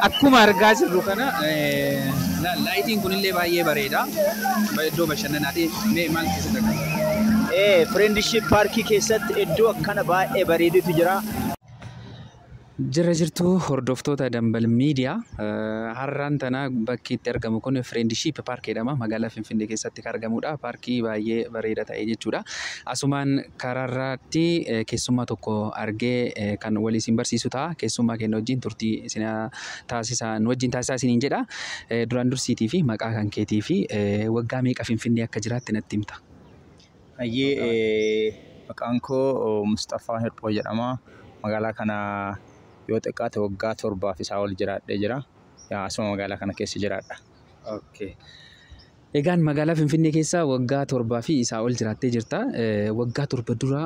Akkuma argaa jirru kana laayitiin kunillee baay'ee bareeda. Iddoo bashannanaati. Mee maal keessatti argama? Friendship Paarkii keessatti iddoo akkana baay'ee bareedutu jira. Jirra jirtu hordoftoota Dambal Miidiyaa. Har'aan tana bakki itti argamu kun Friendship Park jedhama. Magaalaa Finfinnee keessatti kan argamudha. Paarkii baay'ee bareeda ta'e jechuudha. Asumaan karaarratti keessummaa tokko argee kan walii isin barsiisu ta'a. Keessummaa keenya wajjin turtii isin taasisaa nu wajjin taasisaa isiniin jedha. Duraan dursiitii fi maqaa kan keetii fi waggaa meeqa Finfinnee akka jiraatte natti himta. Hayyee, maqaan koo Mustafaa Hirphoo jedhama. Magaalaa kana yoo xiqqaate waggaa 7f isaa ol jiraadhee jira. Asuma magaalaa kana keessa jiraadha. Okay. Egaan magaalaa Finfinnee keessa waggaa 7 fi isaa ol jiraattee jirta. Waggaa 7 dura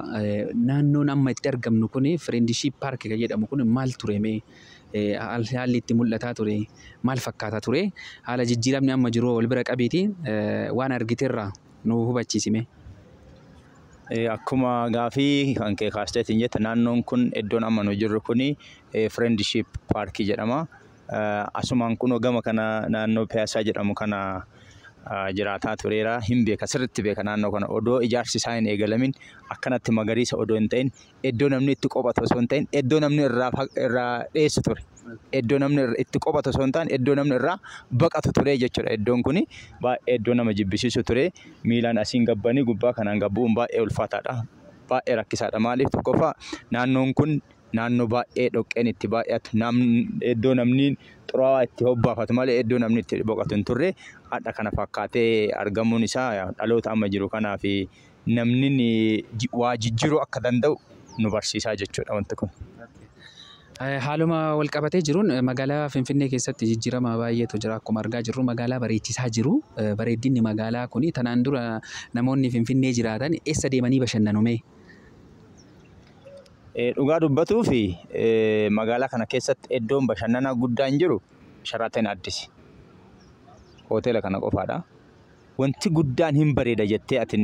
naannoon amma itti argamnu kun Friendship Park kan jedhamu kun maal ture mee? Haalli itti mul'ataa ture maal fakkaataa ture? Haala jijjiiramni amma jiru wal bira qabeeti waan argiterraa nu hubachiisi mee. Akkuma gaafii kan kee kaasteetiin jette, naannoon kun, iddoon amma nu jirru kun Friendship Paarkii jedhama. Asumaan kun gama kana naannoo Piyaasaa jedhamu kana jiraataa tureera. Hin beeka, sirriitti beeka naannoo kana. Odoo ijaarsi isaa hin eegalamin, akkanatti magariisa odoo hin ta'in, iddoo namni itti qophatu osoo hin ta'in, iddoo namni irraa dheessu ture. Iddoo namni itti qophatu osoo hin taane, iddoo namni irraa baqatu ture jechuudha. Iddoon kun baay'ee iddoo nama jibbisiisu ture. Miilaan asiin gabbanii gubbaa kanaan gabbuun baay'ee ulfaataadha. Baay'ee rakkisaadha. Maaliif? Tokkoffaa, naannoon kun naannoo baay'ee dhoqqeen itti baay'atu, iddoo namni xuraawaa itti hobbaafatu malee iddoo namni itti boqotu hin turre. Hadha kana fakkaatee argamuun isaa dhaloota amma jiru kanaaf namni waa jijjiiruu akka danda'u nu barsiisaa jechuudha wanti kun. Haaluma wal qabatee jiruun magaalaa Finfinnee keessatti jijjiirama baay'eetu jira. Akkuma argaa jirru magaalaa bareechisaa jiru. Bareedinni magaalaa kuni, tanaan dura namoonni Finfinnee jiraatan eessa deemanii bashannanu mee? Dhugaa dubbatuu fi magaalaa kana keessatti iddoon bashannanaa guddaan jiru Sheraton Addis. Hoteela kana qofaadha. Wanti guddaan hin bareeda jettee ati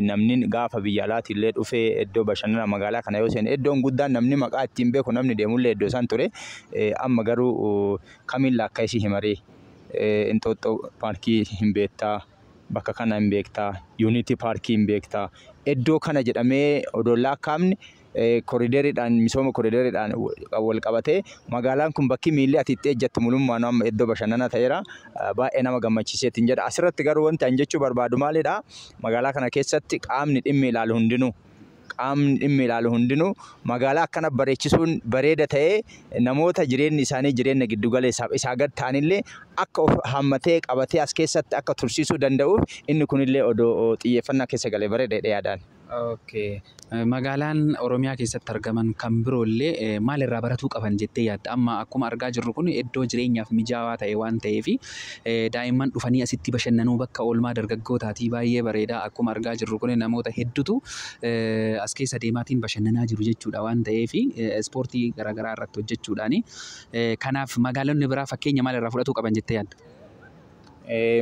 namni gaafa biyya alaatii illee dhufee iddoo bashannanaa magaalaa kana yoo seene, iddoon guddaan namni maqaa ittiin beeku, namni deemullee iddoo isaan ture. Amma garuu kamiin lakka isii himaree? Inxooxxoo Paarkii hin beektaa, bakka kana hin beektaa, Yuunitii Paarkii hin beektaa. Iddoo kana jedhamee odoo lakkaa'amne, koriideriidhaan, misooma koriideriidhaan wal qabatee magaalaan kun bakki miilli ati itti ejjattu mulummaan amma iddoo bashannanaa ta'eera. Baay'ee nama gammachiiseetiin jedha. Asirratti garuu wanti ani jechuu barbaadu maalidha? Magaalaa kana keessatti qaamni dhimmi ilaalu hundinuu magaalaa akkana bareechisuun bareeda ta'ee, namoota jireenyi isaanii jireenya giddu galeessaaf isaa gad ta'anillee akka of hammatee qabatee as keessatti akka tursiisuu danda'uuf, inni kunillee odoo xiyyeeffannaa keessa galee bareeda jedhee yaadaan. Okay. Magaalaan Oromiyaa keessatti argaman kan biroollee maal irraa baratuu qaban jettee yaadda? Amma akkuma argaa jirru kun iddoo jireenyaaf mijaawaa ta'e waan ta'eef, daa'imman dhufanii asitti bashannanuu, bakka oolmaa dargaggootaatii baay'ee bareeda. Akkuma argaa jirru kun namoota hedduutu as keessa deemaatiin bashannanaa jiru jechuudha waan ta'eef, ispoortii garaagaraa irratti hojjechuudhaani. Kanaaf magaalonni biraa fakkeenya maal irraa fudhatuu qaban jettee yaadda?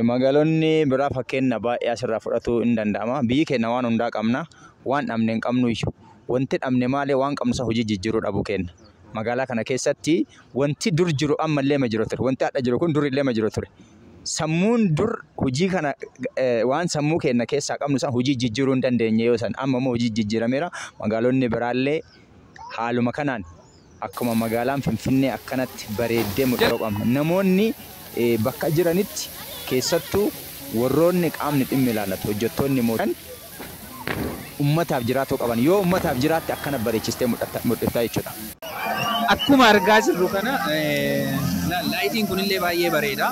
Magaalonni biraa fakkeenya baay'ee asirraa fudhatuu hin danda'ama. Biyyi keenya waan hundaa qabna. Waan dhabne hin qabnu iyyuu. Wanti dhabne maali? Waan qabnu isa hojii jijjiiruu dhabuu kenna. Magaalaa kana keessatti wanti dur jiru ammallee ma jiru ture. Wanti hadha jiru kun durillee ma jiru ture. Sammuun dur hojii kana waan sammuu keenya keessaa qabnu san hojii jijjiiruu hin dandeenye yoo san, amma immoo hojii jijjiirameera. Magaalonni biraallee haaluma kanaan akkuma magaalaan Finfinnee akkanatti bareeddee mul'atu qabna. Namoonni bakka jiranitti, keessattuu warroonni qaamni dhimmi ilaallatu, hojjettoonni mootummaa ummataaf jiraatoo qaban, yoo ummataaf jiraatte akkana bareechistee mul'iftaa jechuudha. Akkuma argaa jirru kana laayitiin kunillee baay'ee bareeda.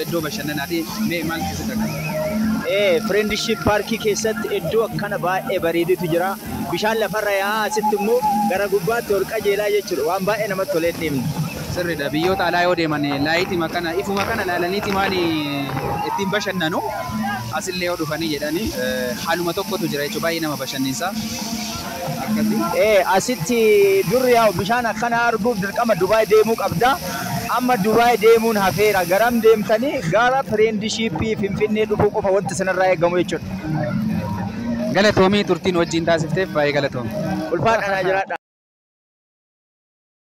Iddoo bashannanaati. Mee maal keessatti argama? Friendship Paarkii keessatti iddoo akkana baay'ee bareedutu jira. Bishaan lafarra yaa'aa, asitti immoo gara gubbaatti ol qajeelaa jechuudha. Waan baay'ee namatti tolee deemne. Sirriidha. Biyyoota alaa yoo deeman laayitii kana, ifuma kana ilaalaniiti maali ittiin bashannanu. Asillee yoo dhufanii jedhanii haaluma tokkotu jira jechuudha. Baay'ee nama bashannansiisa. Akkasii. Asitti dur yaa'u bishaan akkana arguuf dirqama Dubaay deemuu qabda. Amma Dubaay deemuun hafeera. Garam deemtanii? Gara Friendshipii Finfinnee dhufuu qofa wanti sanarraa eegamu jechuudha. Galatoomii, turtiin wajjin taasifteef baay'ee galatoomii. Ulfaadhaan jiraadha.